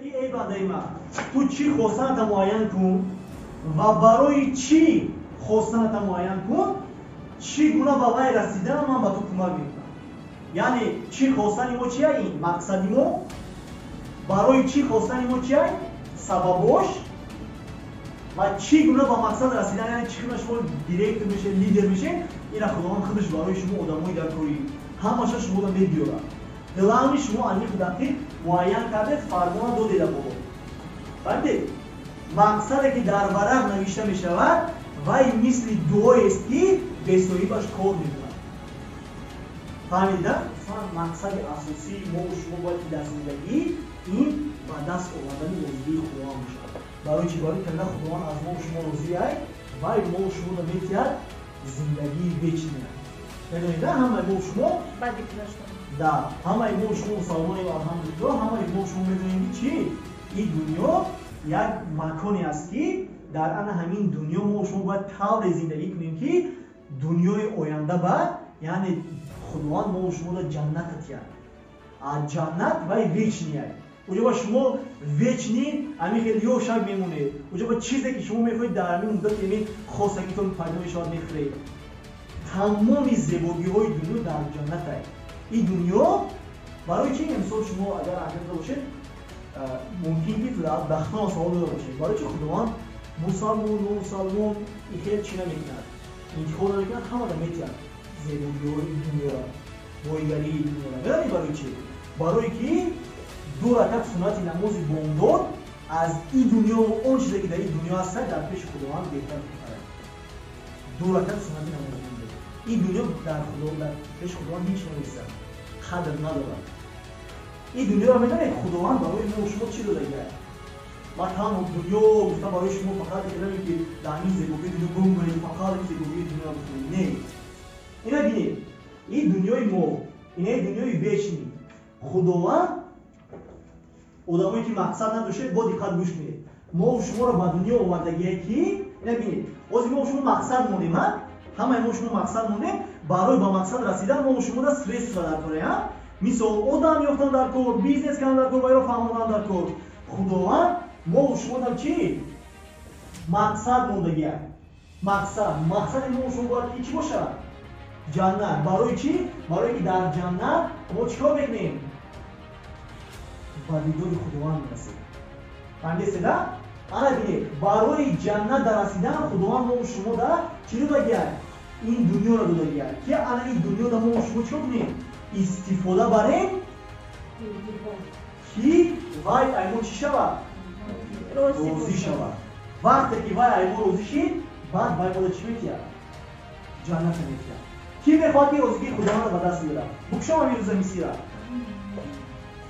Ки эй бандаи ман, ту чӣ хостаната муайян кун ва барои чӣ хостаната муайян кун, чӣ гуна ба вай расидан ман ба ту кӯмак мекунам. Яъне чӣ хостани мо чия? Ин мақсади мо. Барои чӣ хостани мо чия? Сабабош ва чӣ гуна ба мақсад расидан, яъне чӣ гуна шумо директор мешед, лидер мешед, ина Худованд худаш барои шумо одамои дар кори ҳамаша шуморо мебиёрад. Главни шумо аниқ дақиқ муайян кардед, фармона додеда боло. Фаҳмидед? Мақсаде ки дар варақ навишта мешавад, вай мисли дуоест ки бесоҳибаш кор мекунад. Фаҳмидед? Мақсади асосии мо шумо бояд ки дар зиндагӣ ин ба даст овардани розигии Худованд бошад. Барои чӣ? Барои канда Худованд аз мо шумо розӣ ай, вай мо шуморо метиҳад зиндагии вечная. Медонед, ҳамаи мо шумо да, ҳамаи мо шумо мусалмонем, алҳамдулиллоҳ, ҳамаи мо шумо медонем ки чӣ? Ин дунё як маконе аст ки дар ана ҳамин дунё мо шумо бояд тавре зиндагӣ кунем ки дунёи оянда ба, яъне Худованд мо шуморо ҷанната тиҳад. А ҷаннат вай вечный ай. Уҷо ба шумо вечный ҳамин хел ёшак мемонед. Уҷо ба чизе ки шумо мехоҳед дар ҳамин муддати ҳамин хостагитон пайдо мешавад, мехӯред. Тамоми зебогиҳои дунё дар ҷаннат ай. Ин дунё барои чи? Мисол шумо агар аҳамият дода бошед, мумкин ки дахтон савол дода бошед. Барои чи Худованд мусалмон, номусалмон ин хел чӣ намекунад? Интихоб намекунад, ҳамаро метиҳад зебогиҳои дунёро, боигарии дунёро. Медонед барои чи? Барое ки ду ракат суннати намози бомдод аз ин дунё он чизе ки дар ин дунё ҳастад дар пеши Худованд беҳтар мехарад. Ду ракат суннати намози бомдод. Ин дунё дар Худо дар пеши Худованд ҳеҷ намерасад, қадр надорад. Ин дунёро медонед Худованд барои мо шумо чӣ додагиаст? Ман танҳо дунё гуфтам барои шумо фақат намегӯям ки дар ин зебогии дунё гум кунед, фақат ин зебогии дунё бихӯред. Не. Ина бинед, ин дунёи мо, ина дунёи вечный. Худованд одамое ки мақсад надоштед, бо диққат гӯш кунед. Мо шуморо ба дунё овардагие ки, ина бинед, ҳозир мо шумо мақсад мондем, ҳа? Ҳамаи мо шумо мақсад мондем, барои ба мақсад расидан мо шуморо средства дар кор, ҳа? Мисол одам ёфтан дар кор, бизнес кардан дар кор, вайро фаҳмондан дар кор. Худованд мо шуморо чӣ? Мақсад мондагия. Мақсад, мақсади мо шумо бояд ки чӣ бошад? Ҷаннат. Барои чӣ? Барои ки дар ҷаннат мо чӣ кор мекунем? Ба дидори Худованд мерасем. Фаҳмидед, да? Ана бинед, барои ҷаннат расидан Худованд мо шумо да чӣ додагия? Ин дунёро додагия. Ки ана ин дунёда мо шумо чӣ кунем? Истифода барем ки вай ай мо чӣ шавад? Розӣ шавад. Вақте ки вай ай мо розӣ шид, баъд вай моро чӣ метиҳад? Ҷанната метиҳад. Кӣ мехоҳад ки розигии Худовандро ба даст биёрад? Букшом ҳамин рӯза мисира.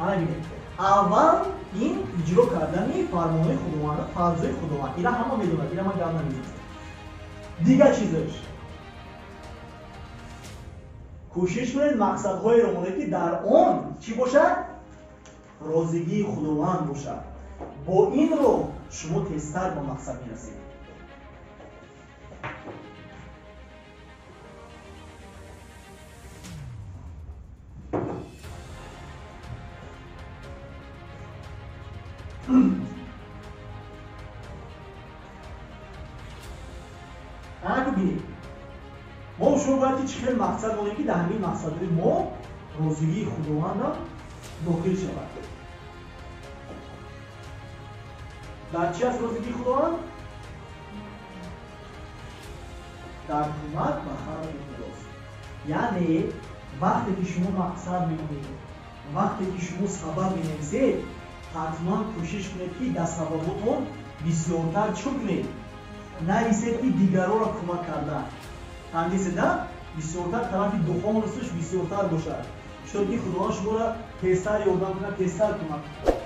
Ана бинед, аввал ин иҷро кардани фармонҳои Худованд, фарзҳои Худованд. Ира ҳама медонад, ира ман гап намезанам. Дигар чизаш, кӯшиш кунед мақсадҳоеро монед ки дар он чӣ бошад? Розигии Худованд бошад. Бо ин роҳ шумо тезтар ба мақсад мерасед. Ана бинед, мо шумо бояд ки чӣ хел мақсад монем ки дар ҳамин мақсадҳои мо розигии Худовандам дохил шавад. Дар чӣ аст розигии Худованд? Дар кӯмак ба халқи Худост. Яъне вақте ки шумо мақсад мемонед, вақте ки шумо сабаб менависед, ҳатман кӯшиш кунед ки дар сабаботон бисёртар чӣ кунед? Нависед ки дигарора кӯмак кардан. Фаҳмидед, да? Бисёртар тарафи духонусш бисёртар бошад, чтоб ки Худованд шуморо тезтар ёрдам кунад, тезтар кӯмак кунад.